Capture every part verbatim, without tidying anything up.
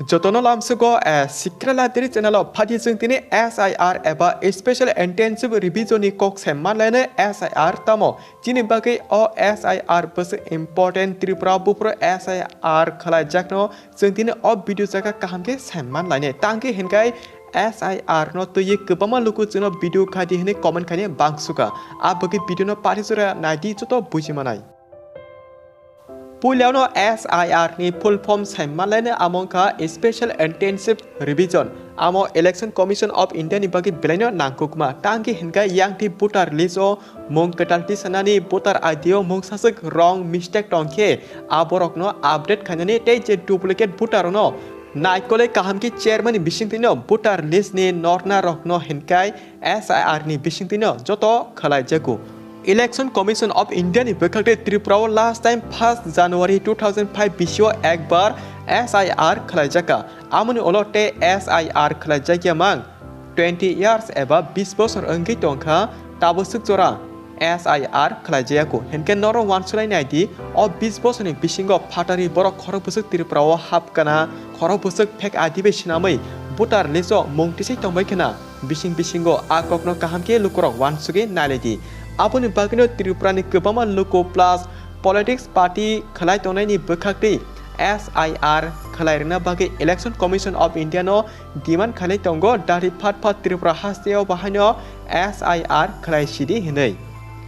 Jotono lamsugo, eh, Sikra Library channel o phadi chwng tini S I R eba Special Intensive Revision ni kok se manlaino S I R tamo. Chini bagwi o S I R bwswk important, Tripura buphuru S I R khlaijakno chwng tini o video jaga kaham khe se manlainai. Tangkhe hinkai S I R no twiwi kwbangma luku chwngno video khaidi hwnwi comment khaina bangsuka. A bagwi video no pari jora naidi joto buji manai. Puilano S I R ni full form sai manlaino, amo wngkha Special Intensive Revision. Amo Election Commission of India ni bagwi belaino nangkukma. Tangkhe hinkai yangthi voter list o mung kwtal tisanani, voter I D o mung saswk wrong mistake tongkhe aborokno update khainani tei je duplicate voter no naikolwi kaham khe chairman ni bisingtwino voter list ni norna rokno hinkai S I R ni bisingtwino joto khlaijago. Election Commission of India ni bwkhakte Tripura o last time first January two thousand five bisio ekbar S I R khlaijaka. Amoni ulo tei S I R khlaijakya mang twenty years eba bis bosor wngwi tongkha, taboswk jora S I R khlaijakya kho. Hinkhe norok wansuknai naidi, o bis bosorni bisingo phatari borok khorok bwswk Tripura o hapkana, khorok bwswk fake I D bai swnamwi voter list o mung tisai tongbai khna. Bising bisingo a kokno kaham khe lukurok wansugwi nailaidi. Aboni bagwino Tripura ni kwbangma luku plus politics party khlai tongnaini bwkhaktwi S I R khlai rwna bagwi Election Commission of India no demand khainai tongo, dati phat phat Tripura hasteo bahaino S I R khlai sidi hinwi.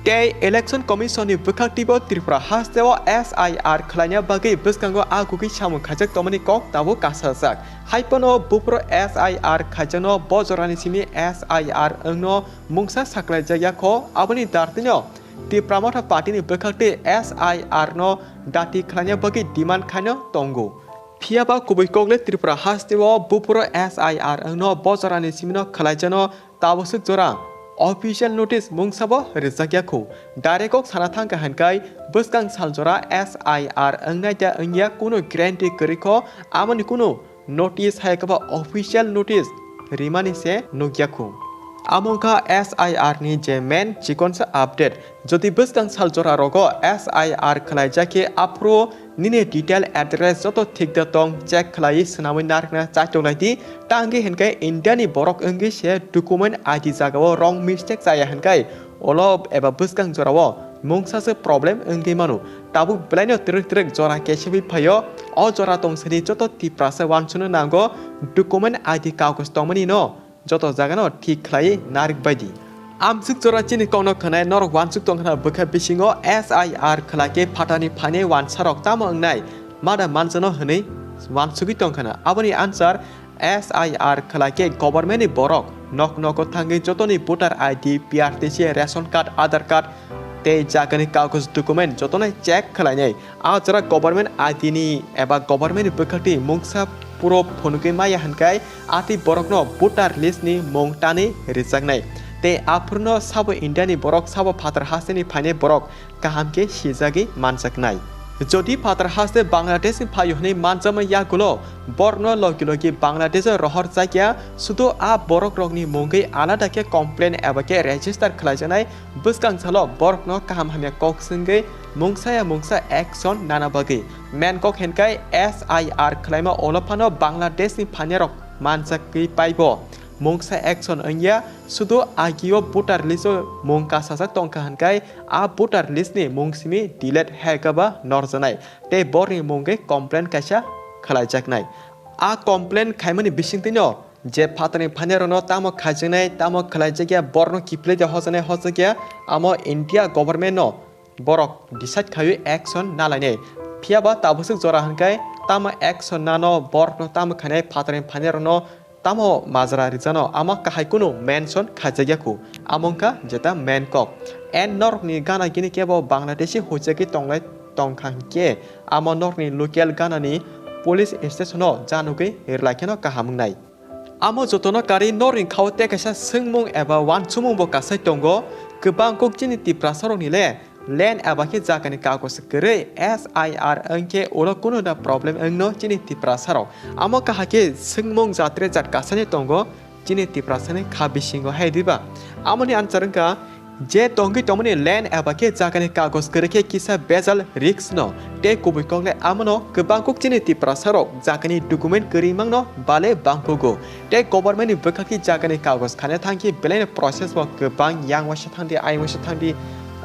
Tei Election Commission ni bwkhaktibo Tripura hasteo S I R khlaina bagwi bwskango a kugui samung khaijak tongmani kok tabuk kasajak. Haiphano buphuru S I R khaijakno bo jorani simi S I R wngno mungsa saklaijak ya kho, aboni dartino Tipra Motha Party ni bwkhakti S I R no dati khlaina bagwi demand khaino tongo. Phiyaba kubui kokle Tripura hasteo buphuru S I R wngno bo jorani simino khlaijano taboswk jora official notice mungsabo rijak ya kho. Direct kok sana thangkha hinkai bwskang sal jora S I R wngnai da wngya kunu guarantee kwrwi kho, amoni kunu notice hai khe ba official notice rimani se nukya kho. Amo wngkha S I R ni je main chikonsa update. Jodi bwskang sal jora rogo S I R khlaijak khe aphuru nini detail address joto thik da tong check khlaiwi swnamwi narwkna chaitok lai di. Tangwi hinkhe India ni borok wngwi se document I D jagao wrong mistake chaya hinkai ulo eba bwskang jorao mungsa se problem wngwi mano. Tabuk belaino twrwk twrwk jora kesebwi phaio. O jora tongsani joto Tiprasa wansukna nango document I D kagoj tongmani no joto jagano thik khlaiwi narwk bai di. Amswk jora chini kokno khwnai norok wansuk tongkhna bwkha bisingo S I R khlai khe phatani phainai wansarok tamo wngnai mada manjano hwnwi wansugwi tongkhna. Aboni answer S I R khlai khe government ni borok nok nogo thangwi jotoni voter I D, P R T C, ration card, Aadhaar card tei jagani kagoj document jotono check khlainai. A jora government I D ni eba government ni bwkhakti mungsa proof phunugwi maya hinkai atwi borokno voter list ni mung tanwi rijaknai. Tei aphuruno sabo India ni borok sabo phatar hasteni phainai borok kaham khe sijagwi manjaknai. Jodi phatar haste Bangladesh ni phaio hwnwi manjakma yagulo borokno logi logi Bangladesh o rohor jakya, sudu a borok rokni mungwi alada khe complain eba khe register khlaijaknai. Bwskang salo borokno kaham hamya kok swngwi mungsa ya mungsa action nana bagwi main kok hinkai S I R khlaima olo phano Bangladesh ni phainai rok manjakwi paibo. Mungsa action wngya, sudu agio voter list o mung kasajak tongkha hinkai a voter list ni mung simi delete hai khe ba norjanai tei borni mungwi complain kaisa khlaijaknai. A complain khaimani bisingtwino je phatarni phainairokno tamo khaijaknai, tamo khlaijakya, borokno kiphilwi de hojaknai hojakya, amo India government no borok decide khaiwi action nalainai. Phiyaba taboswk jora hinkai tamo action nano, borokno tamo khainai, phatarni phainairokno tamo majra rijano, amo kahai kunu mention khaijakya khu. Amo wngkha jeta main kok. And norokni gana gini kebo Bangladeshi huijagwi tonglai tongkha hinkhe amo norokni local ganani police station o janugwi rwlai kheno kaham wngnai. Amo jotono karwi norni khao tei kaisa swngmung eba wansukmung bo kasai tongo, kwbang kok chini Tiprasarokni le land eba khe jagani kagoj kwrwi S I R wngkhe ulo kunu da problem wngno chini Tiprasarok. Amo kahai khe swngmung jatre jat kasaino tongo chini Tiprasani kha bisingo hai diba? Amoni answer wngkha Je tongwi tongmani land eba khe jagani kagoj kwrwi khe kisa bejal risk no, tei kubui kok le amono kwbang kuk chini Tiprasa rok jagani document kwrwi mangno bale bangkugo, tei government ni bwkhak khe jagani kagoj khana thangkhe belai no process bo kwbang, yang waisa thangdi, ayang waisa thangdi,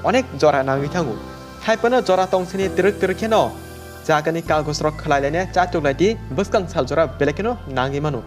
onek jora nangwi thango. Haiphano jora tongsini twrwk twrwk kheno jagani kagoj rok khwlai laina chatuk lai di, bwskang sal jora belai kheno nangwi mano.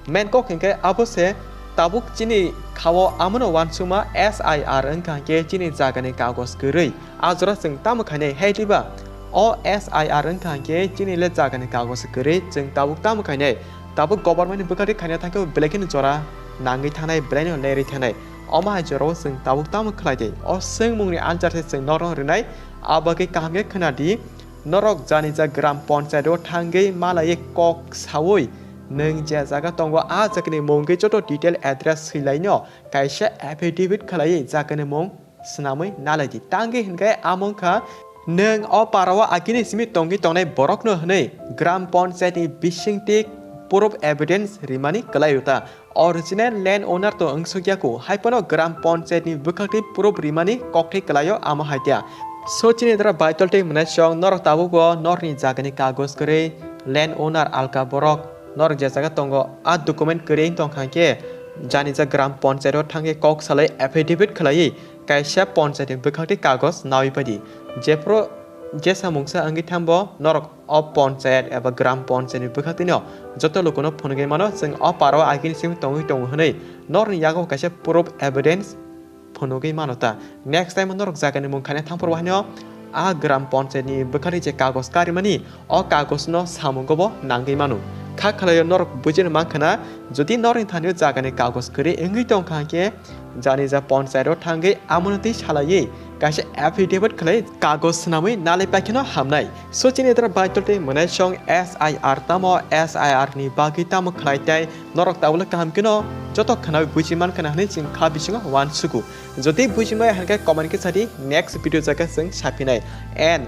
Main kok hinkhe abo se tabuk chini khao amono wansukma S I R wngkha hinkhe chini jagani kagoj kwrwi. A jora chwng tamo khainai hai diba? O S I R wngkha hinkhe chini le jagani kagoj kwrwi, chwng tabuk tamo khainai? Tabuk government ni bwkhak khaina thangkhe belai kheno jora nangwi thanai, belai no lerwi thanai. Omo hai jorao chwng tabuk tamo khlai di? O swngmungni answer se chwng norok rwnai, abo khe kaham khe khwna di. Norok janija gram panchayat o thangwi malaiwi kok sawi nwng je jaga tongo a jagani mungwi joto detail address swilaino kaisa affidavit khlaiwi jagani mung swnamwi nalai di. Tangwi hinkhe amo wngkha nwng o para o agini simi tongwi tongnai borokno hwnwi gram panchayat ni bisingtwi proof evidence rimani kwlai o ta. Original land owner to wngsuk ya kho, hai phano gram panchayat ni bwkhak twi proof rimani kok thai kwlai o amo hai tia. So chini dara baitol tei mwnai song norok tabuk bo norni jagani kagoj kwrwi, land owner alka borok, norok je jaga tongo a document kwrwi wng tong kha khe janija gram panchayat o thangwi kok salai affidavit khwlaiwi kaisa panchayat ni bwkhak twi kagoj nawi pai di. Jephru jesa mungsa wngwi thambo norok o panchayat eba gram panchayat ni bwkhak twi no joto lukuno phunugwi mano, chwng o para o agini simi tongwi tongo hwnwi norni yago kaisa proof evidence phunugwi mano ta. Next time norok jagani mung khaina thangphuru haino a gram panchayat ni bwkhak twi je kagoj karimani, o kagoj no samungo bo nangwi mano. Kha khwlaio norok bujina mankha na, jodi norni thani o jagani kagoj kwrwi wngwi tongkha khe, janija panchayat o thangwi amono twi salaiwi kaisa affidavit khwlai kagoj swnamwi nalai paikheno hamnai. So chini dara baitol tei mwnai song S I R tamo, S I R ni bagwi tamo khwlai tai, norok tabule kaham kheno joto khwnawi buji mankha na hwnwi chwng kha bisingo uansugo. Jodi bujimai hinkhe comment khe sadi, next video jaga chwng saphinai. And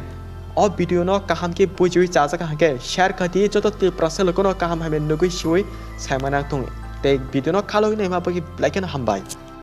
o video no kaham khe bujiwi chajak hinkhe share khadi, joto Tiprasa lukuno kaham hamya nugwi siwi saimana thung. Tei video no khalwi naima bagwi belai kheno hambai.